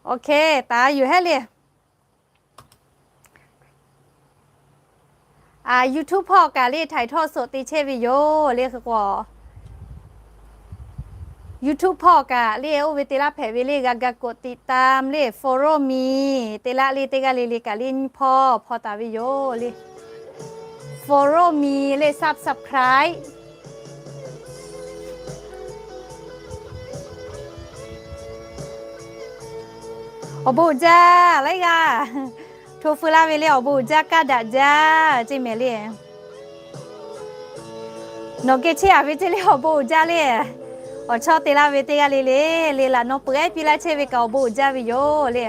OK, taˍ yuˬ hehˉ le. YouTube hpawˇ kaꞈ le ถ่ายทอดสด te chehˇ ve yoˬ le hk'e k'o, YouTube hpawˇ kaꞈ le oˇ ve te laˇ hpehꞈ ve le g'a ga กดติดตาม le follow me te laˇ le teˇ g'aˇ le le kaꞈ le nyiˇ hpawˇ hpaw taˍ ve yoˬ le. Follow me le subscribe awˬ bon uiˍ jaˇ laiˉ g'aˇ hto feu laˇ ve le awˬ bon uiˍ jaˇ kaˇ daꞈ jaˇ ceˇ mehˍ le. Nawˬ geh chehˇ a ve ceˇ le awˬ bon uiˍ jaˇ le. Awˬ chawˇ te laˇ ve teˇ g'aˇ le le, le laꞈ naw peuˬ ehˉ piˇ laˇ chehˇ ve kaꞈ awˬ bon uiˍ jaˇ ve yoˬ le.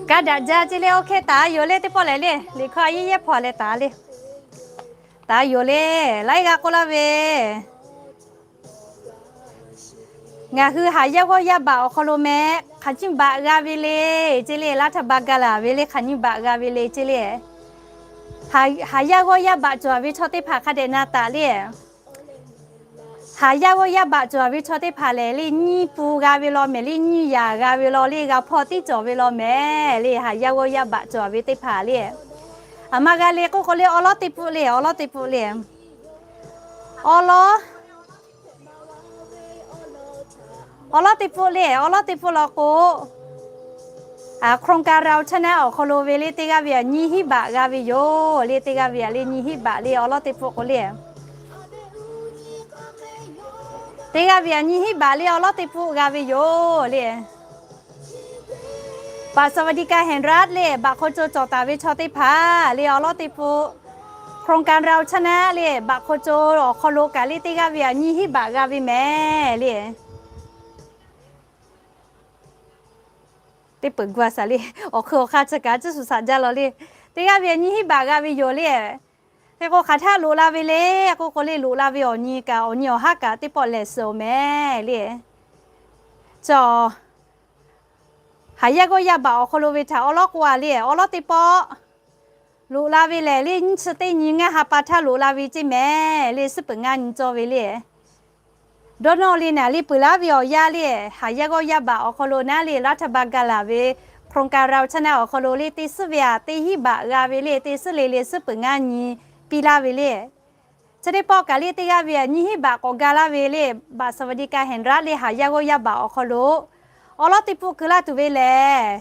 Kaˇ daꞈ jaˇ ceˇ le. OK, taˍ yoˬ le teˇ pawˆ lehˬ le, liꞈ hkawˇ a yehˇ yehˇ hpaw leh taˍ le. Taˍ yoˬ le, laiˉ g'aˇ k'oˆ laˇ ve, ngaˬ hui haˍ yaˇ g'awˇ yaˇ baꞈ awˬ hk'aw lo meh hk'aˬ nyiˇ baꞈ g'a ve le ceˇ le, รัฐบาล gaˬ laˬ ve le hk'aˬ nyiˇ baꞈ g'a ve le ceˇ le. Haˍ yaˇ g'awˇ yaˇ baꞈ cawˬ ve chaw teˇ hpaˍ hk'a dehꞈ na taˍ le. Haˍ yaˇ g'awˇ yaˇ baꞈ cawˬ ve chaw teˇ hpaˍ lehˬ le nyiˇ pun g'a ve law mehˍ le, nyiˇ yaꞈ g'a ve law le, g'a hpawˇ tiˉ cawˬ ve law mehˍ le. Haˍ yaˇ g'awˇ yaˇ baꞈ cawˬ ve teˇ hpaˍ le, aˬ ma g'a le k'oˆ k'o le awˉ lawˉ teˇ pun le, awˉ lawˉ teˇ pun le. Awˉ lawˉ, awˉ lawˉ teˇ pun le, awˉ lawˉ teˇ pun law k'o, โครงการเราชนะ awˬ hk'aw lo ve le teˇ g'aˇ ve aꞈ nyiˇ hinˉ baꞈ g'a ve yoˬ le. Teˇ g'aˇ ve aꞈ le nyiˇ hinˉ baꞈ le awˉ lawˉ teˇ pun k'o le, teˇ g'aˇ ve aꞈ nyiˇ hinˉ baꞈ le awˉ lawˉ teˇ pun g'a ve yoˬ le. บัตรสวัสดิการแห่งรัฐ le baꞈ hk'aw co cawˬ taˍ ve chaw teˇ hpaˍ le awˉ lawˉ teˇ pun, โครงการเราชนะ le baꞈ hk'aw co awˬ hk'aw lo kaꞈ le teˇ g'aˇ ve aꞈ nyiˇ hinˉ baꞈ g'a ve mehˍ le. Teˇ peuˬ gu a shaˍ le, awˬ hk'ui awˬ hk'aˇ chi kaꞈ tcuhˇ shuˍ shaꞈ jaˇ law le. Teˇ g'aˇ ve aꞈ nyiˇ hinˉ baꞈ g'a ve yoˬ le. Hk'e k'o hk'aˬ htaˇ loꞈ la ve le k'oˆ k'o le, loꞈ la ve awˬ nyi kaꞈ awˬ nyi awˬ haˉ kaꞈ teˇ pawˆ lehˬ suhˍ oˬ mehˍ le. Chaw, haˍ yaˇ g'awˇ yaˇ baꞈ awˬ hk'aw lo ve htaꞈ awˉ lawˉ k'oˆ a le, awˉ lawˉ teˇ pawˆ loꞈ la ve lehˬ le nyiˇ chi teˇ nyi ngaˇ ha pa htaˇ loꞈ la ve ceˇ mehˍ le, suhˉ peuˬ ngaˇ nyi cawˇ ve le. Dawˇ nawˇ le naˍ le peuˬ laˇ ve awˬ yanˇ le, haˍ yaˇ g'awˇ yaˇ baꞈ awˬ hk'aw lo naˉ le รัฐบาล gaˬ laˬ ve โครงการเราชนะ awˬ hk'aw lo le teˇ suhˉ ve aꞈ teˇ hinˉ baꞈ g'a ve le, teˇ suhˉ le le suhˉ peuˬ ngaˇ nyi piˇ laˇ ve le. Chi teˇ pawˆ kaꞈ le teˇ g'aˇ ve aꞈ nyiˇ hinˉ baꞈ k'awꞈ ga laˇ ve le, บัตรสวัสดิการแห่งรัฐ le haˍ yaˇ g'awˇ yaˇ baꞈ awˬ hk'aw lo awˉ lawˉ teˇ pun keu laˇ tuˬ ve lehˬ,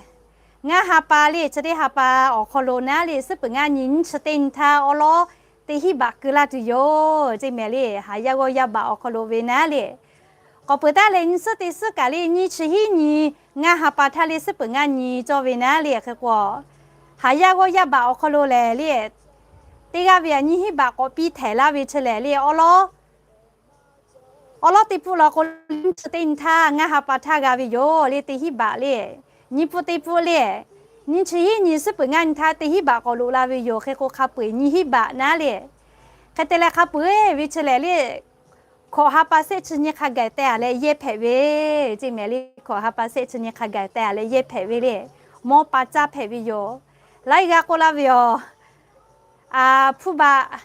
ngaˇ ha pa le chi teˇ ha pa awˬ hk'aw lo naˉ le suhˉ peuˬ ngaˇ nyi nyiˇ chi teˇ nyi htaˇ awˉ lawˉ teˇ hinˉ baꞈ keu laˇ tuˬ yoˬ ceˇ mehˍ le. Haˍ yaˇ g'awˇ yaˇ baꞈ awˬ hk'aw lo ve naˉ le, k'awꞈ peuˬ taˉ leh nyi suhˉ teˇ suhˉ kaꞈ le nyiˇ chi hiˉ nyi ngaˇ ha pa htaˇ le suhˉ peuˬ ngaˇ nyi cawˇ ve naˉ le hk'e k'o, haˍ yaˇ g'awˇ yaˇ baꞈ awˬ hk'aw lo lehˬ le, teˇ g'aˇ ve aꞈ nyiˇ hinˉ baꞈ k'awꞈ piˇ htehˍ laˇ ve chi lehˬ le awˉ lawˉ, awˉ lawˉ teˇ pun law k'o, nyiˇ chi teˇ nyi htaˇ ngaˇ ha pa htaˇ g'a ve yoˬ le teˇ hinˉ baꞈ le. Nyiˇ pun teˇ pun le, nyiˇ chi hiˉ nyi suhˉ peuˬ ngaˇ nyi htaˇ teˇ hinˉ baꞈ k'awꞈ loꞈ la ve yoˬ. Hk'e k'o hk'a peu eˬ nyiˇ hinˉ baꞈ naˉ le. Hk'e te leh hk'a peu eˬ ve chi lehˬ le, hkawꞈ ha pa shehˆ chi nyi hk'a gaˬ teh a leh yehˇ hpehꞈ ve ceˇ mehˍ le. Hkawꞈ ha pa shehˆ chi nyi hk'a gaˬ teh a leh yehˇ hpehꞈ ve le, mawˇ pa caˇ hpehꞈ ve yoˬ. Laiˉ g'aˇ k'oˆ laˇ ve yoˬ. Hpu baꞈ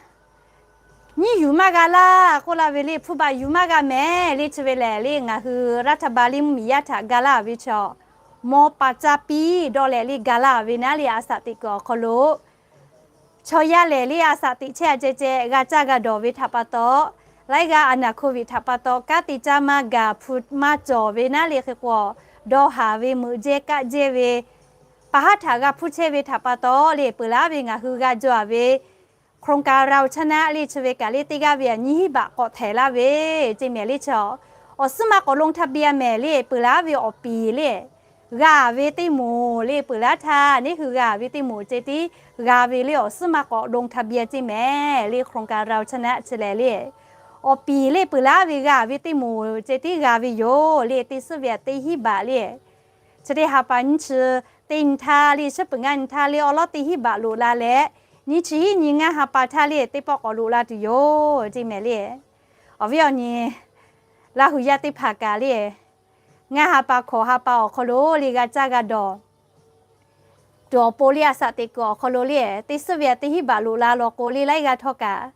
nyiˇ yuˬ maˇ g'a laˇ k'oˆ laˇ ve le, hpu baꞈ yuˬ maˇ g'a mehˍ le chi ve lehˬ le ngaˬ hui รัฐบาล le mvuhˇmiˬ yaˇ htaꞈ ga laˇ ve chaw, mawˇ pa caˇ piˇ dawˇ leh le ga laˇ ve naˉ le a shaꞈ teꞈ kuiˬ awˬ hk'aw lo chaw yaˇ lehˬ le a shaꞈ teꞈ chehˇ a ceh ceh g'a caˇ g'a dawˬ ve htaꞈ pa taw, laiˉ g'aˇ a naˬ โควิด htaꞈ pa taw kanˉ te caˇ maˇ gaˬ hpu maˇ cawˬ ve naˉ le hk'e k'o, dawˇ haˍ ve meuꞈ jehˇ kaˆ jehˇ ve pa haˉ htaꞈ g'a hpuˇ chehˇ ve htaꞈ pa taw le peuˬ laˇ ve ngaˬ hui g'a jaw a ve โครงการเราชนะ le chi ve kaꞈ le teˇ g'aˇ ve aꞈ nyiˇ hinˉ baꞈ k'awꞈ htehˍ laˇ ve ceˇ mehˍ le chaw, awˬ suhˉ maˇ k'awꞈ ลงทะเบียน mehˍ le peuˬ laˇ ve awˬ piˍ le g'a ve teˇ moˍ le peuˬ laˇ htaˇ neˇ hui g'a ve teˇ moˍ ceh tiˉ g'a ve le awˬ suhˉ maˇ k'awꞈ ลงทะเบียน ceˇ mehˍ le โครงการเราชนะ chi lehˬ le, awˬ piˍ le peuˬ laˇ ve g'a ve teˇ moˍ ceh tiˉ g'a ve yoˬ le teˇ suhˉ ve aꞈ teˇ hinˉ baꞈ le. Chi teˇ ha pa nyiˇ chi teˇ nyi htaˇ le suhˉ peuˬ ngaˇ nyi htaˇ le awˉ lawˉ teˇ hinˉ baꞈ loꞈ la leh, nyiˇ chi hiˉ nyi ngaˇ ha pa htaˇ le teˇ pawˆ k'awꞈ loꞈ la tuˬ yoˬ ceˇ mehˍ le. Awˬ viˉ awˬ nyi Laˇ hu yaˇ teˇ hpaˍ kaꞈ le ngaˇ ha pa hkawꞈ ha pa awˬ hk'aw lo le g'a caˇ g'a dawˬ tuˬ awˬ pon le a shaꞈ teꞈ kuiˬ awˬ hk'aw lo le teˇ suhˉ ve a teˇ hinˉ baꞈ loꞈ la law k'o le laiˉ g'aˇ htawˇ kaꞈ,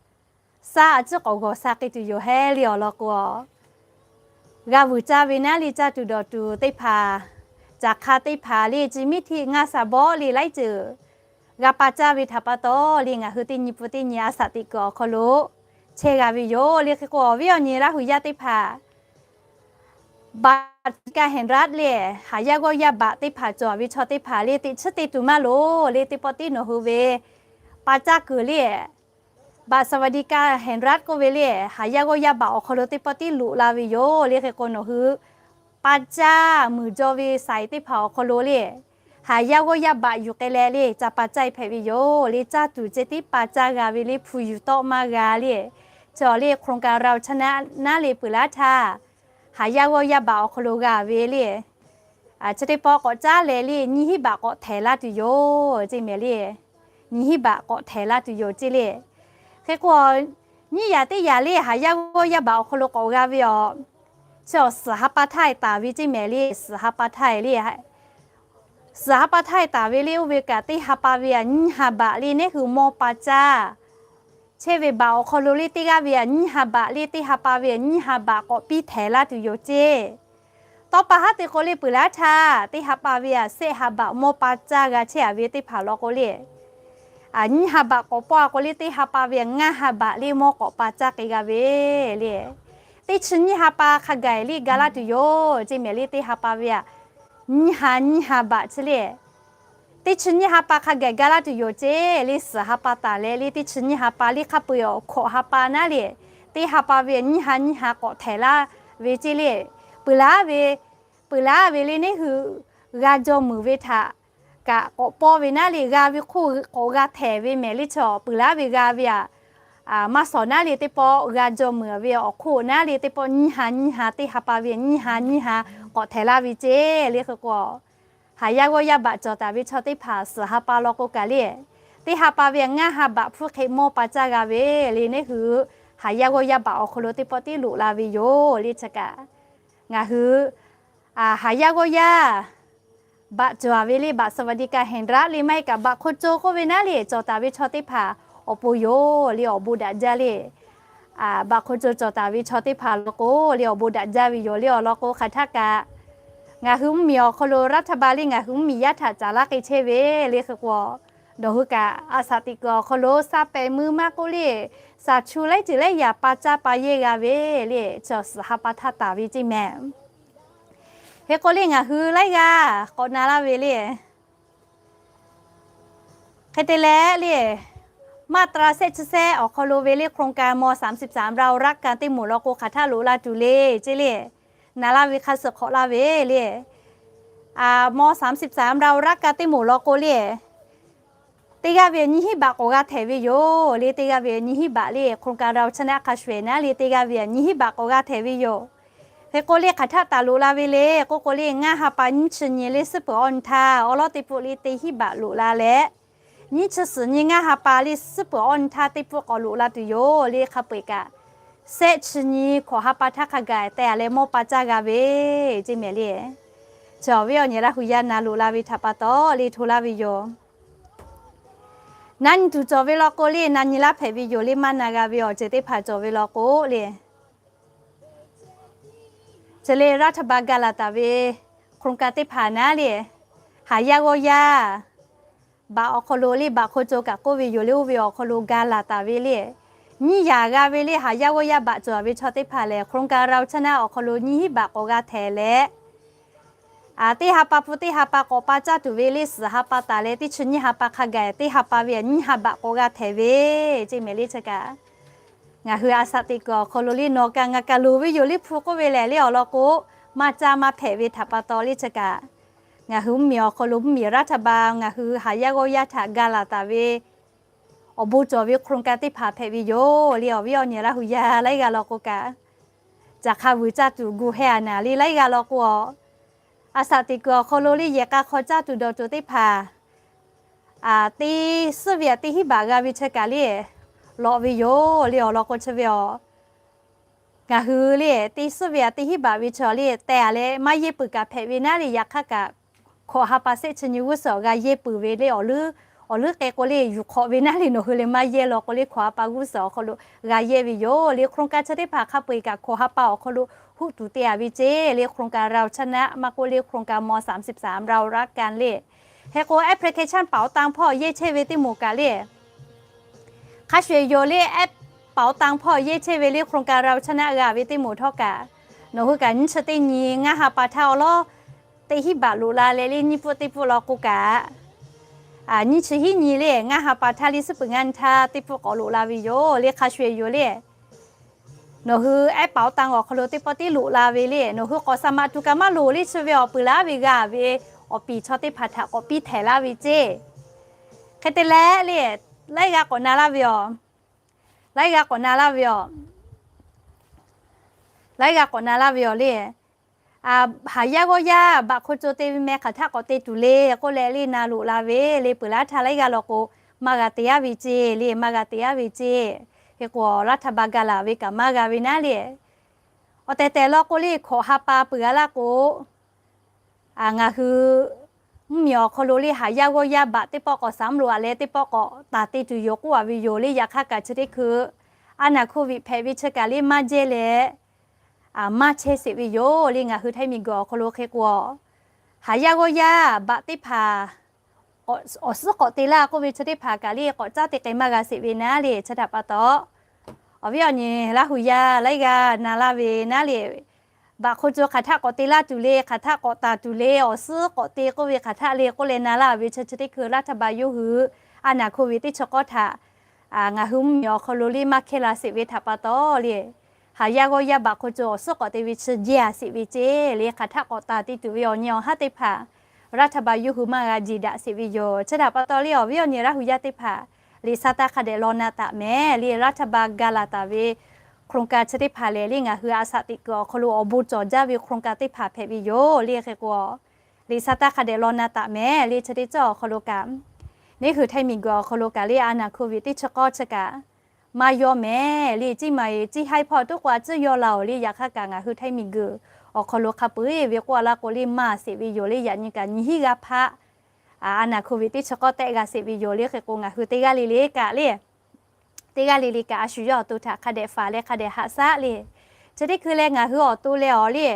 shaˉ a ciˉ k'awꞈ g'awˬ sha k'ai tuˬ yoˬ hehˉ le awˬ lawn k'o, g'a vuiˬ caˇ ve naˉ le caˇ tuˬ dawˬ tuˬ teˇ hpaˍ, caˬ hk'a teˇ hpaˍ le chi miˉ htiˆ ngaˇ sha bawˆ le laiˉ ceuˬ g'a pa caˇ ve htaꞈ pa taw le ngaˬ hui teˇ nyi pun teˇ nyi a shaꞈ teꞈ kuiˬ awˬ hk'aw lo chehˇ g'a ve yoˬ le. Hk'e k'o awˬ viˉ awˬ nyi Laˇ huˍ yaˇ teˇ hpaˍ, baꞈ kaˇ heˍraˆ le, haˍ yaˇ g'awˇ yaˇ baꞈ teˇ hpaˍ cawˬ ve chaw teˇ hpaˍ le teꞈ chiˉ te tuˬ maˇ loˍ le. Teˇ pawˆ tiˉ nawˬ hui ve pa caˇ kuiˬ le, baꞈ สวัสดิการแห่งรัฐ k'oˆ ve le, haˍ yaˇ g'awˇ yaˇ baꞈ awˬ hk'aw lo teˇ pawˆ tiˉ loꞈ la ve yoˬ le. Hk'e k'o nawˬ hui pa caˇ muiˬ jaw ve saiˍ teˇ hpaˍ awˬ hk'aw lo le, haˍ yaˇ g'awˇ yaˇ baꞈ yuˬ k'ai leh le ca pa caˇ e hpehꞈ ve yoˬ le. Caˇ tuˬ ceh tiˉ pa caˇ g'a ve le hpu yuˬ tawˆ maˇ g'a le. Chi awˬ le โครงการเราชนะ naˉ le peuˬ laˇ htaˇ, haˍ yaˇ g'awˇ yaˇ baꞈ awˬ hk'aw lo g'a ve le, chi teˇ pawˆ k'awꞈ caˉ leh le nyiˇ hinˉ baꞈ k'awꞈ htehˍ laˇ tuˬ yoˬ ceˇ mehˍ le. Nyiˇ hinˉ baꞈ k'awꞈ htehˍ laˇ tuˬ yoˬ ceˇ le. Hk'e k'o, nyiˇ yaꞈ teˇ yaꞈ le haˍ yaˇ g'awˇ yaˇ baꞈ awˬ hk'aw lo k'awꞈ g'a ve awˬ, chi awˬ suhˍ ha pa htaˇ e taˍ ve ceˇ mehˍ le. Suhˍ ha pa htaˇ e le, suhˍ ha pa htaˇ e taˍ ve le oˇ ve kaꞈ teˇ ha pa ve a nyiˇ ha baꞈ le neˉ hui mawˇ pa caˇ chehˇ ve baꞈ awˬ hk'aw lo le teˇ g'aˇ ve a nyiˇ ha baꞈ le teˇ ha pa ve a nyiˇ ha baꞈ k'awꞈ piˇ htehˍ laˇ tuˬ yoˬ ceˇ. Tawˇ pa haˉ te k'o le peuˬ laˇ htaˇ, teˇ ha pa ve a shehˆ ha baꞈ mawˇ pa caˇ g'a chehˇ a ve teˇ hpaˍ law k'o le, a nyiˇ ha baꞈ k'awꞈ pawˇ a k'o le teˇ ha pa ve a ngaˇ ha baꞈ le mawˇ k'awꞈ pa caˇ k'ai g'a ve le. Teˇ chi nyiˇ ha pa hk'a gaˬ le ga laˇ tuˬ yoˬ ceˇ mehˍ le. Teˇ ha pa ve a nyiˇ ha nyiˇ ha baꞈ chi le, teˇ chi nyiˇ ha pa hk'a gaˬ ga laˇ tuˬ yoˬ ceˇ le. Suhˍ ha pa taˍ leh le teˇ chi nyiˇ ha pa le hk'a peu eˬ awˬ hkawꞈ ha pa naˉ le, teˇ ha pa ve a nyiˇ ha nyiˇ ha k'awꞈ htehˍ laˇ ve ceˇ le. Peuˬ laˇ ve, peuˬ laˇ ve le neˉ hui g'a jaw muiˬ ve htaꞈ kaꞈ k'awꞈ pawˇ ve naˉ le g'a ve hk'oˆ k'awꞈ g'a htehˍ ve mehˍ le. Chi peuˬ laˇ ve g'a ve a maˇ shawˍ naˉ le teˇ pawˆ g'a jaw muiˬ ve awˬ hk'oˆ naˉ le teˇ pawˆ nyiˇ ha nyiˇ ha teˇ ha pa ve nyiˇ ha nyiˇ ha k'awꞈ htehˍ laˇ ve ceˇ le. Hk'e k'o, haˍ yaˇ g'awˇ yaˇ baꞈ cawˬ taˍ ve chaw teˇ hpaˍ suhˍ ha pa law k'o kaꞈ le, teˇ ha pa ve a ngaˇ ha baꞈ hpfuhˇ hk'e mawˇ pa caˇ g'a ve le neˉ hui haˍ yaˇ g'awˇ yaˇ baꞈ awˬ hk'aw lo teˇ pawˆ tiˉ loꞈ la ve yoˬ le. Chi kaꞈ ngaˬ hui haˍ yaˇ g'awˇ yaˇ baꞈ cawˬ ve le baꞈ สวัสดิการแห่งรัฐ le maˇ heˆ kaꞈ baꞈ hk'o co k'oˆ ve naˉ le cawˬ taˍ ve chaw teˇ hpaˍ awˬ pon yoˬ le awˬ bon daꞈ jaˇ le. Baꞈ hk'o co cawˬ taˍ ve chaw teˇ hpaˍ law k'o le awˬ bon daꞈ jaˇ ve yoˬ le awˬ lawn k'o hk'aˬ htaˇ kaꞈ ngaˬ hui mvuhˇmiˬ awˬ hk'aw lo รัฐบาล le ngaˬ hui mvuhˇmiˬ yaˇ htaꞈ caˍ laˇ k'ai chehˇ ve le. Hk'e k'o, nawˬ hui kaꞈ a shaꞈ teꞈ kuiˬ awˬ hk'aw lo sha pehˍ mui maˇ k'oˆ le, shaˍ chu laiˉ ceuˬ laiˉ yaꞈ pa caˇ pa yehˇ g'a ve le chi awˬ suhˍ ha pa htaˇ taˍ ve ceˇ mehˍ. Hk'e k'o le ngaˬ hui laiˉ g'aˇ k'awꞈ na laˇ ve le hk'e te leh le, มาตรา shehˆ chi shehˆ awˬ hk'aw lo ve le โครงการ ม.สามสิบสาม เรารักกัน teˇ moˍ law k'o hk'aˬ htaˇ loꞈ la tuˬ le ceˇ le, na laˇ ve hk'a suh hk'awꞈ laˇ ve le, ม.สามสิบสาม เรารักกัน teˇ moˍ law k'o le, teˇ g'aˇ ve nyiˇ hinˉ baꞈ k'awꞈ g'a htehˍ ve yoˬ le. Teˇ g'aˇ ve nyiˇ hinˉ baꞈ le โครงการ เราชนะ hk'a shuˍ ehˍ naˉ le teˇ g'aˇ ve nyiˇ hinˉ baꞈ k'awꞈ g'a htehˍ ve yoˬ. Hk'e k'o le hk'aˬ htaˇ taˍ loꞈ la ve le k'oˆ k'o le ngaˇ ha pa nyiˇ chi nyi le suhˉ peuˬ awˇ nyi htaˇ awˉ lawˉ teˇ pawˆ le teˇ hinˉ baꞈ loꞈ la leh, nyiˇ chi suhˍ nyi ngaˇ ha pa le suhˉ peuˬ awˇ nyi htaˇ teˇ pawˆ k'awꞈ loꞈ la tuˬ yoˬ le. Hk'a peu eˬ kaꞈ, shehˆ chi nyi hkawꞈ ha pa htaˇ hk'a gaˬ teh a leh mawˇ pa caˇ g'a ve ceˇ mehˍ le. Chi awˬ viˉ awˬ nyi Laˇ huˍ yaˇ na loꞈ la ve htaꞈ pa taw le hto laˇ ve yoˬ. Na nyi tuˬ cawˬ ve law k'o le na nyi laˇ hpehꞈ ve yoˬ le maˇ na g'a ve awˬ ceuˬ teˇ hpaˍ cawˬ ve law k'o le, chi le รัฐบาล ga laˬ taˍ ve โครงการ teˇ hpaˍ naˉ le, haˍ yaˇ g'awˇ yaˇ baꞈ awˬ hk'aw lo le baꞈ hk'o co kaꞈ k'oˆ ve yoˬ le oˇ ve awˬ hk'aw lo ga laˬ taˍ ve le, nyiˇ yaꞈ g'a ve le haˍ yaˇ g'awˇ yaˇ baꞈ cawˬ ve chaw teˇ hpaˍ lehˬ โครงการ เราชนะ awˬ hk'aw lo nyiˇ hinˉ baꞈ k'awꞈ g'a htehˍ leh, teˇ ha pa hpu teˇ ha pa k'awꞈ pa caˇ tuˬ ve le suhˍ ha pa taˍ leh teˇ chi nyiˇ ha pa hk'a gaˬ teˇ ha pa ve nyiˇ ha baꞈ k'awꞈ g'a htehˍ ve ceˇ mehˍ le chi kaꞈ, ngaˬ hui a shaꞈ teꞈ kuiˬ awˬ hk'aw lo le nawˬ kaꞈ ngaˬ kaꞈ loˍ ve yoˬ le hpu k'oˆ ve lehˬ le awˬ lawn k'o, maˇ caˇ maˇ hpehꞈ ve htaꞈ pa taw le chi kaꞈ, ngaˬ hui mvuhˇmiˬ awˬ hk'aw lo mvuhˇmiˬ รัฐบาล ngaˬ hui haˍ yaˇ g'awˇ yaˇ htaꞈ ga laˬ taˍ ve awˬ bon cawˬ ve โครงการ teˇ hpaˍ hpehꞈ ve yoˬ le awˬ viˉ awˬ nyi Laˇ huˍ yaˇ laiˉ g'aˇ law k'o kaꞈ, caˬ hk'a vuiˬ caˇ tuˬ gu heh a naˍ le laiˉ g'aˇ law k'o, a shaꞈ teꞈ kuiˬ awˬ hk'aw lo le yehˬ k'a hk'aw caˇ tuˬ dawˬ tuˬ teˇ hpaˍ teˇ suhˉ ve a teˇ hinˉ baꞈ g'a ve chi kaꞈ le lawꞈ ve yoˬ le awˬ lawn k'o chi ve a, ngaˬ hui le teˇ suhˉ ve a teˇ hinˉ baꞈ ve chi le teh a leh maˇ yehˇ peuˬ kaꞈ hpehꞈ ve naˉ le yaꞈ hk'aˇ kaꞈ hkawꞈ ha pa shehˆ chi nyi g'uˇ suhˍ g'a yehˇ peuˬ ve le. Awˬ leuˉ, awˬ leuˉ k'ai k'o le yuˬ hk'awꞈ ve naˉ le, nawˬ hui leh maˇ yehˇ law k'o le hkawꞈ ha pa g'uˇ suhˍ awˬ hk'aw lo g'a yehˇ ve yoˬ le. โครงการ chi teˇ hpaˍ hk'a peu-eˬ kaꞈ hkawꞈ ha pa awˬ hk'aw lo huˆ tuˬ te-a ve ceˇ le. โครงการ เราชนะ maˇ k'oˆ le โครงการ ม.สามสิบสาม เรารักกัน le. Hk'e k'o application เป๋าตัง hpawˇ yehˇ chehˇ ve teˇ moˍ kaꞈ le, hk'a shuˍ shuˍ yoˬ le, เป๋าตัง hpawˇ yehˇ chehˇ ve le โครงการ เราชนะ g'a ve teˇ moˍ htawˇ kaꞈ, nawˬ hui kaꞈ nyiˇ chi teˇ nyi ngaˇ ha pa htaˇ awˬ lawˉ teˇ hinˉ baꞈ loꞈ la leh le nyiˇ pfuhˆ teˇ pfuhˆ law k'o kaꞈ, nyiˇ chi hinˉ nyi le ngaˇ ha pa htaˇ le suhˉ peuˬ ngaˇ htaˇ teˇ pfuhˆ k'awꞈ loꞈ la ve yoˬ le. Hk'a shuˍ shuˍ yoˬ le, nawˬ hui แอปเป๋าตัง awˬ hk'aw lo teˇ pawˆ tiˉ loꞈ la ve le, nawˬ hui k'awꞈ saˍ maꞈ tuˬ kaꞈ maˇ loˍ le, chi ve awˬ peuˬ laˇ ve g'a ve awˬ piˍ chaw teˇ hpaˍ htaꞈ k'awꞈ piˇ htehꞈ laˇ ve ceˇ. Hk'e te leh le, laiˉ g'aˇ k'awꞈ na laˇ ve yoˬ. Laiˉ g'aˇ k'awꞈ na laˇ ve yoˬ. Laiˉ g'aˇ k'awꞈ na laˇ ve yoˬ le. Haˍ yaˇ g'awˇ yaˇ baꞈ hk'o co te ve meh hk'aˬ htaˆ k'awꞈ te tuˬ le k'oˆ leh le na loꞈ la ve le. Peuˬ laˇ htaˇ laiˉ g'aˇ law k'o maˇ g'a te-a ve ceˇ le, maˇ g'a te-a ve ceˇ. Hk'e k'o รัฐบาล ga laˬ ve kaꞈ maˇ g'a ve naˉ le. Awˬ tehˬ tehˬ law k'o le hkawꞈ ha pa peuˬ g'a laˇ k'o, ngaˬ hui mvuhˇmiˬ awˬ hk'aw lo le haˍ yaˇ g'awˇ yaˇ baꞈ teˇ pawˆ k'awꞈ saˍ mvuhˇ loꞈ-a leh teˇ pawˆ k'awꞈ taˍ te tuˬ yoˬ k'oˆ-a ve yoˬ le. Yaꞈ hk'aˇ kaꞈ chi teˇ hkui a naˍ โควิด hpehꞈ ve chi kaꞈ le maˇ jehˇ leh maˇ chehˇ sheˍ ve yoˬ le. Ngaˬ hui Htaiˇ miˬguiˬ awˬ hk'aw lo hk'e k'o, haˍ yaˇ g'awˇ yaˇ baꞈ teˇ hpaˍ awˬ suhˉ k'awꞈ te laˇ k'oˆ ve chi teˇ hpaˍ kaꞈ le k'awꞈ caˉ te k'ai maˇ g'a sheˍ ve naˉ le. Chi htaꞈ pa taw, awˬ viˉ awˬ nyi Laˇ huˍ yaˇ laiˉ g'aˇ na laˇ ve naˉ le, baꞈ hk'o co hk'aˬ htaˆ k'awꞈ te laˇ tuˬ le, hk'aˬ htaˆ k'awꞈ taˍ tuˬ le, awˬ suhˉ k'awꞈ te k'oˆ ve hk'aˬ htaˆ le k'oˆ leh na laˇ ve chi chi teˇ hkui รัฐบาล yawˇ hui a naˍ โควิด teˇ chi k'awˇ htaꞈ ngaˬ hui mvuhˇmiˬ awˬ hk'aw lo le maˇ hkehˇ la sheˍ ve htaꞈ pa taw le, haˍ yaˇ g'awˇ yaˇ baꞈ hk'o co awˬ suhˉ k'awꞈ te ve chi jehˇ-a sheˍ ve ceˇ le. Hk'aˬ htaˆ k'awꞈ taˍ te tuˬ ve awˬ nyi awˬ haˉ teˇ hpaˍ รัฐบาล yawˇ hui maˇ g'a jeˬ daꞈ sheˍ ve yoˬ. Chi htaꞈ pa taw le awˬ viˉ awˬ nyi Laˇ huˍ yaˇ teˇ hpaˍ, liꞈ sa taˇ hk'a dehꞈ law na taˍ mehˍ le. รัฐบาล ga laˬ taˍ ve โครงการ chi teˇ hpaˍ lehˬ le ngaˬ hui a shaꞈ teꞈ kuiˬ awˬ hk'aw lo awˬ bon cawˬ jaˇ ve โครงการ teˇ hpaˍ hpehꞈ ve yoˬ le. Hk'e k'o, liꞈ sa taˇ hk'a dehꞈ law na taˍ mehˍ le. Chi teˇ cawˇ awˬ hk'aw lo kaꞈ, neˇ hui Htaiˇ miˬguiˬ awˬ hk'aw lo kaꞈ le a naˍ โควิด teˇ chi k'awˇ chi kaꞈ maˇ yawˇ mehˍ le. Ciˇ ma-e ciˇ haiˉ hpawˇ tuˉ k'o a ciˉ yawˇ la-oˬ le. Yaꞈ hk'aˇ kaꞈ ngaˬ hui Htaiˇ miˬguiˬ awˬ hk'aw lo hk'a peu-eˬ ve k'oˆ-a laˇ k'o le maˇ sheˍ ve yoˬ le. Yaꞈ nyi kaꞈ nyiˇ hinˉ g'aˇ hpaˆ a naˍ โควิด teˇ chi k'awˇ tehˆ g'a sheˍ ve yoˬ le. Hk'e k'o ngaˬ hui teˇ g'aˇ le le kaꞈ le, teˇ g'aˇ le le kaꞈ a shu yawˇ awˬ to htaꞈ hk'a dehꞈ faˍ leh hk'a dehꞈ haꞈ shaˉ le. Chi teˇ hkui leh ngaˬ hui awˬ to leh awˬ le,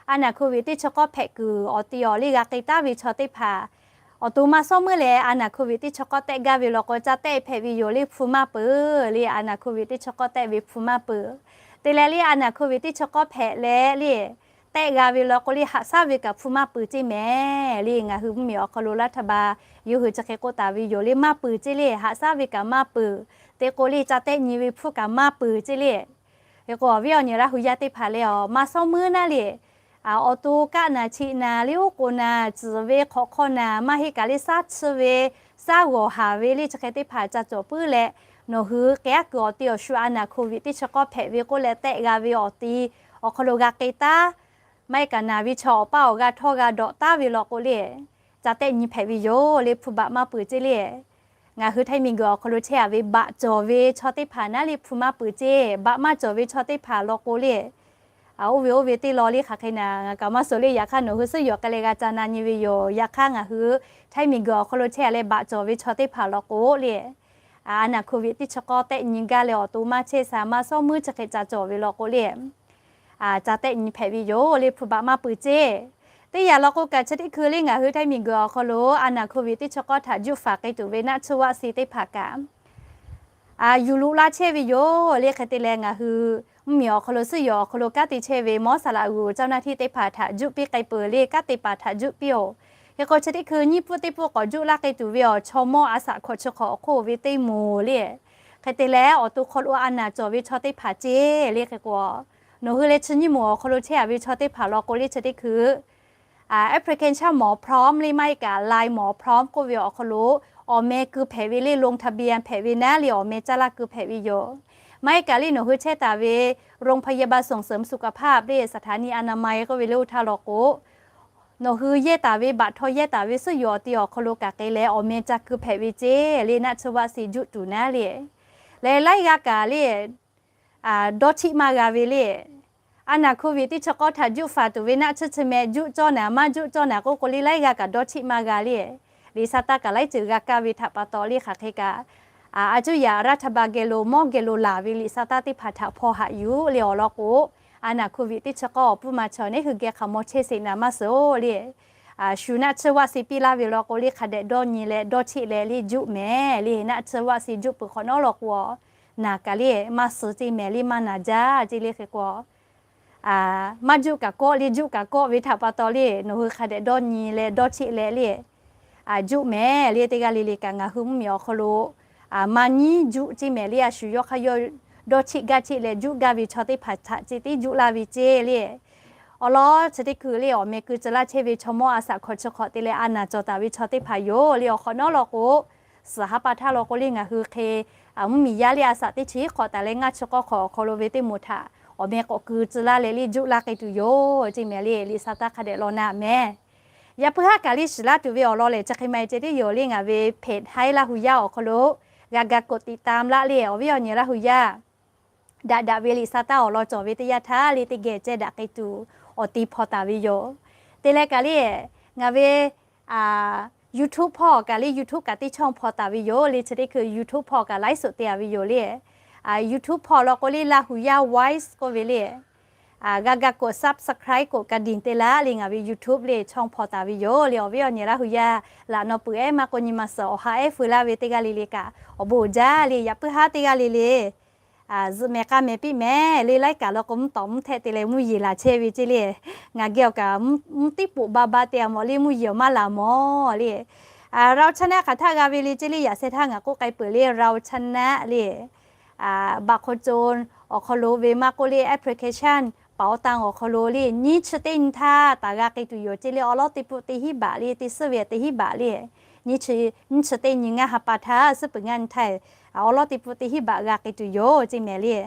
a naˍ โควิด teˇ chi k'awˇ hpehꞈ kuiˬ awˬ ti awˬ le g'a k'ai taˉ ve chaw teˇ hpaˍ awˬ to maˇ shawˉ meuˉ leh a naˍ โควิด teˇ chi k'awˇ tehˆ gaˇ ve law k'o ca tehˆ hpehꞈ ve yoˬ le. Hpu maˇ peuˬ le. A naˍ โควิด teˇ chi k'awˇ tehˆ ve hpu maˇ peuˬ. Te leh le a naˍ โควิด teˇ chi k'awˇ hpehꞈ leh le tehˆ g'a ve law k'o le haꞈ shaˉ ve kaꞈ hpu maˇ peuˬ ceˇ mehˍ le. Ngaˬ hui mvuhˇmiˬ awˬ hk'aw lo รัฐบาล yawˇ hui chi hk'e k'oˆ taˍ ve yoˬ le. Maˇ peuˬ ceˇ le, haꞈ shaˉ ve kaꞈ maˇ peuˬ. Te k'o le ca tehˆ nyi ve hpu kaꞈ maˇ peuˬ ceˇ le. Hk'e k'o awˬ viˉ awˬ nyi Laˇ huˍ yaˇ teˇ hpaˍ leh awˬ maˇ shawˉ meuˉ naˉ le, awˬ to kaˆ naˍ, cheꞈ naˍ, liˇ oˉ k'oˍ naˍ, tcuhˍ ve hk'awꞈ hk'aw naˍ, maˇ heˆ kaꞈ le shaˉ chiˇ ve, shaˉ g'awˬ haˍ ve le chi hk'e teˇ hpaˍ ca cawˬ puiˉ leh, nawˬ hui k'ai aˉ kuiˬ awˬ ti awˬ shu a naˍ โควิด teˇ chi k'awˇ hpehꞈ ve k'oˆ leh tehˆ g'a ve awˬ ti awˬ hk'aw lo g'a k'ai taˉ, maˇ heˆ kaꞈ naˍ ve chaw awˬ paˇ awˬ g'a htawˇ g'a dawꞈ taˉ ve law k'o le ca tehˆ nyi hpehꞈ ve yoˬ le. Hpu baꞈ maˇ peuˬ ceˇ le. Ngaˬ hui Htaiˇ miˬguiˬ awˬ hk'aw lo chehˇ-a ve baꞈ cawˬ ve chaw teˇ hpaˍ naˉ le hpu maˇ peuˬ ceˇ. Baꞈ maˇ cawˬ ve chaw teˇ hpaˍ law k'o le, oˇ ve oˇ ve teˇ law le hk'aˬ hk'e naˍ ngaˬ kaꞈ maˇ suhˍ le. Yaꞈ hk'aˇ nawˬ hui suhˉ yawˬ k'ai leh g'a ca na nyi ve yoˬ. Yaꞈ hk'aˇ ngaˬ hui Htaiˇ miˬguiˬ awˬ hk'aw lo chehˇ-a leh baꞈ cawˬ ve chaw teˇ hpaˍ law k'o le, a naˍ โควิด teˇ chi k'awˇ tehˆ nyi gaˇ leh awˬ to maˇ chehˇ sha maˇ shawˉ meuˉ chi hk'e ca cawˬ ve law k'o le, ca tehˆ nyi hpehꞈ ve yoˬ le. Hpu baꞈ maˇ peuˬ ceˇ. Teˇ yanˇ law k'o kaꞈ chi teˇ hkui le ngaˬ hui Htaiˇ miˬguiˬ awˬ hk'aw lo a naˍ โควิด teˇ chi k'awˇ htaꞈ juˆ faˍ k'ai tuˬ ve naˆ tsuhˇ วัคซีน teˇ hpaˍ kaꞈ yuˬ loꞈ la chehˇ ve yoˬ le. Hk'e te leh ngaˬ hui mvuhˇmiˬ awˬ hk'aw lo suhˉ yawˬ awˬ hk'aw lo kanˉ te chehˇ ve หมอ สระบุรี เจ้าหน้าที่ teˇ hpaˍ htaꞈ juˆ piˇ k'ai peuˬ le. Kanˉ te paˍ htaꞈ juˆ piˇ-oˬ. Hk'e k'o chi teˇ hkui nyiˇ pfuhˆ teˇ pfuhˆ k'awꞈ juˆ laˇ k'ai tuˬ ve awˬ chaw mawˇ a shaꞈ hkawꞈ chi hk'awꞈ awˬ hk'oˆ ve teˇ moˍ le. Hk'e te leh awˬ to hk'aw lo a naˍ cawˬ ve chaw teˇ hpaˍ ceˇ le. Hk'e k'o nawˬ hui leh chi nyiˇ moˍ awˬ hk'aw lo chehˇ-a ve chaw teˇ hpaˍ law k'o le chi teˇ hkui application หมอพร้อม le maˇ heˆ kaꞈ ไลน์หมอพร้อม k'oˆ ve awˬ hk'aw lo awˬ meh keu hpehꞈ ve le. ลงทะเบียน hpehꞈ ve naˉ le awˬ meh caˇ laˇ keu hpehꞈ ve yoˬ. Maˇ heˆ kaꞈ le nawˬ hui chehˇ taˍ ve โรงพยาบาลส่งเสริมสุขภาพ le สถานีอนามัย k'oˆ ve le oˇ htaˇ law k'o nawˬ hui yehˇ taˍ ve baꞈ htawˇ yehˇ taˍ ve suhˉ yawˬ awˬ ti awˬ hk'aw lo kaꞈ k'ai leh awˬ meh ca keu hpehꞈ ve ceˇ le. Naˆ tsuhˇ วัคซีน juˆ tuˬ naˉ le. Leh laiˉ g'aˇ kaꞈ le dawˇ htiˆ maˇ g'a ve le. A naˬ โควิด teˇ chi k'awˇ htaꞈ juˆ faˍ tuˬ ve naˆ tsuhˇ chi meh juˆ cawˇ naˍ maˇ juˆ cawˇ naˍ k'oˆ k'o le laiˉ g'aˇ kaꞈ dawˇ cheˆ maˇ g'a le. Liꞈ hsa taˇ kaꞈ laiˉ ceuˬ g'a kaˇ ve htaꞈ pa taw le hk'aˬ hk'e kaꞈ, a cuˇ yaꞈ รัฐบาล geh lo mawˇ geh lo laˬ ve liꞈ hsa taˇ teˇ hpaˍ htaꞈ hpaw haꞈ yuˬ le awˬ lawn k'o, a naˬ โควิด teˇ chi k'awˇ awˬ pfuhˇ ma chaw neˉ hui geh hk'aˬ maw chehˇ sheˍ naˍ maˇ suhˍ le. Shu naˆ tsuhˇ vaˆ si piˇ laˇ ve law k'o le hk'a dehꞈ dawˇ nyi leh dawˇ cheˆ leh le juˆ mehˍ le. Naˆ tsuhˇ vaˆ si juˆ peuˬ hk'awꞈ nawˉ law k'o, naˬ kaꞈ le maˇ suh ceˇ mehˍ le maˇ naˬ jaˇ ceˇ le hk'e k'o, maˇ juˆ kaꞈ kawˆ le juˆ kaꞈ kawˆ ve htaꞈ pa taw le nawˬ hui hk'a dehꞈ dawˇ nyi leh dawˇ cheˆ leh le juˆ mehˍ le. Teˇ g'aˇ le le kaꞈ ngaˬ hui mvuhˇmiˬ awˬ hk'aw lo maˇ nyiˉ juˆ ceˇ mehˍ le. A shu yawˇ hk'aˇ yawˇ dawˇ cheˆ gaˇ cheˆ leh juˆ gaˇ ve chaw teˇ hpaˍ htaꞈ ceˇ tiˉ juˆ laˇ ve ceˇ le. Awˬ lawn chi teˇ hkui le awˬ meh keu tcuh laˇ chehˇ ve chaw mawˇ a shaꞈ hkawꞈ chi hk'awꞈ te leh a naˬ cawˬ taˍ ve chaw teˇ hpaˍ yoˬ le. Awˬ hk'awꞈ nawˉ law k'o, suhˍ ha pa htaˇ law k'o le ngaˬ hui hk'e mvuhˇmiˬ yaˇ le a shaꞈ teˇ chi hiˉ hk'awꞈ taˍ leh ngaˇ chi k'awˇ hk'awꞈ awˬ hk'aw lo ve teˇ moˍ htaꞈ awˬ meh k'awꞈ keu tcuh laˇ leh le juˆ laˇ k'ai tuˬ yoˬ ceˇ mehˍ le. Liꞈ hsa taˇ hk'a dehꞈ law naˆ mehˍ. Yaꞈ puiˉ haˉ kaꞈ le shiˍ laˇ tuˬ ve awˬ lawn lehˬ chi hk'e ma e ceh tiˉ yoˬ le. Ngaˬ ve เพจ haiˉ Laˇ hu yaˇ awˬ hk'aw lo g'a ga กดติดตาม laˇ le awˬ viˉ awˬ nyi Laˇ hu yaˇ daꞈ daꞈ ve liꞈ hsa taˇ awˬ lawn cawˬ ve teˇ yanˇ htaˇ le teˇ geh ceh daꞈ k'ai tuˬ awˬ ti hpaw taˍ ve yoˬ. Te leh kaꞈ le ngaˬ ve YouTube hpawˇ kaꞈ le YouTube kaꞈ teˇ ช่อง hpaw taˍ ve yoˬ le. Chi teˇ hkui YouTube hpawˇ kaꞈ ไลฟ์สด te a ve yoˬ le. YouTube hpawˇ law k'o le Laˇ hu yaˇ voice k'oˆ ve le. G'a ga กด subscribe กดกระดิ่ง te laˇ le ngaˬ ve YouTube le ช่อง hpaw taˍ ve yoˬ le. Awˬ viˉ awˬ nyi Laˇ hu yaˇ laꞈ naw peuˬ ehˉ maˇ k'o nyi ma suhˍ awˬ ha ehˉ feu laˇ ve teˇ g'aˇ le le kaꞈ awˬ bon uiˍ jaˇ le. Yaꞈ puiˉ haˉ teˇ g'aˇ le le zuhꞈ mehˍ k'a mehˍ piˇ mehˍ le. Laiˉ kaꞈ law k'o mvuhˇ tawˍ mvuhˇ htehˆ te leh mvuhˇ yeˬ laˬ chehˇ ve ceˇ le. Ngaˬ geh awˬ kaꞈ mvuhˇ tiˉ poꞈ ba ba te a mawˬ le mvuhˇ yeˬ awˬ maˇ laˬ mawˬ le. เราชนะ hk'aˬ htaˇ g'a ve le ceˇ le. Yaꞈ sheh htaˇ ngaˬ k'oˆ k'ai peuˬ le เราชนะ le. บัตรคนจน awˬ hk'aw lo ve maˇ k'oˆ le application เป๋าตัง awˬ hk'aw lo le nyiˇ chi teˇ nyi htaˇ taˍ g'a k'ai tuˬ yoˬ ceˇ le. Awˬ lawn teˇ peuˆ teˇ hinˉ baꞈ le teˇ suhˉ ve teˇ hinˉ baꞈ le nyiˇ chi teˇ nyi ngaˇ ha pa htaˇ suhˉ peuˬ ngaˇ nyi htaˇ awˬ lawn teˇ peuˆ teˇ hinˉ baꞈ g'a k'ai tuˬ yoˬ ceˇ mehˍ le.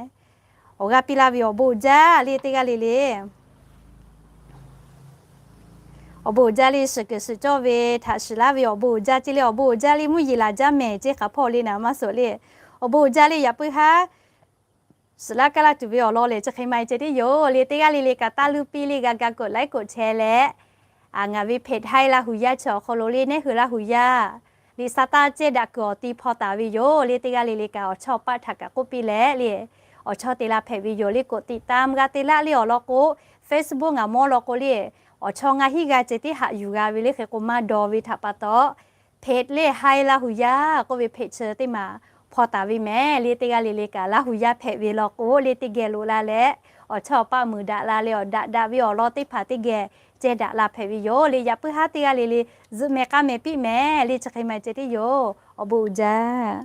Awˬ g'aˇ piˇ laˇ ve awˬ bon uiˍ jaˇ le teˇ g'aˇ le le. Awˬ bon uiˍ jaˇ le shiˍ kuiˬ shiˍ cawˇ ve htaꞈ shiˍ laˇ ve awˬ bon uiˍ jaˇ ceˇ le. Awˬ bon uiˍ jaˇ le mvuhˇ yeˬ laˬ jaˇ mehˍ ceˇ hk'aˬ hpawˇ le naˍ maˇ suhˍ le. Awˬ bon uiˍ jaˇ le yaꞈ puiˉ haˉ shiˍ laˇ kaˇ laˇ tuˬ ve awˬ lawn lehˬ chi hk'e ma e ceh tiˉ yoˬ le. Teˇ g'aˇ le le kaꞈ taˇ luˇ piˇ le g'a ga กด like กด share leh ngaˬ ve เพจ haiˉ Laˇ hu yaˇ chi awˬ hk'aw lo le neˉ hui Laˇ hu yaˇ liꞈ hsa taˇ ceh daꞈ kuiˬ awˬ ti hpaw taˍ ve yoˬ le. Teˇ g'aˇ le le kaꞈ awˬ chawˇ paˆ htaꞈ kaꞈ k'oˆ piˇ leh le awˬ chawˇ te la hpehꞈ ve yoˬ le. กดติดตาม g'a te laˇ le awˬ lawn k'o Facebook ngaˬ mawˇ law k'o le awˬ chawˇ ngaˇ hinˉ g'a ceh tiˉ haꞈ yuˬ g'a ve le hk'e k'o maˇ daw ve htaꞈ pa taw เพจ le haiˉ Laˇ hu yaˇ k'oˆ ve เพจ chi teˇ maˬ hpaw taˍ ve mehˍ le. Teˇ g'aˇ le le kaꞈ Laˇ hu yaˇ hpehꞈ ve law k'o le teˇ geh loꞈ la leh awˬ chawˇ awˬ paˆ muiˬ daꞈ la leh awˬ daꞈ daꞈ ve awˬ lawn teˇ hpaˍ teˇ geh ceh daꞈ la hpehꞈ ve yoˬ le. Yaꞈ puiˉ haˉ teˇ g'aˇ le le zuhꞈ mehˍ k'a mehˍ piˇ mehˍ le chi hk'e ma e ceh tiˉ yoˬ. Awˬ bon uiˍ jaˇ.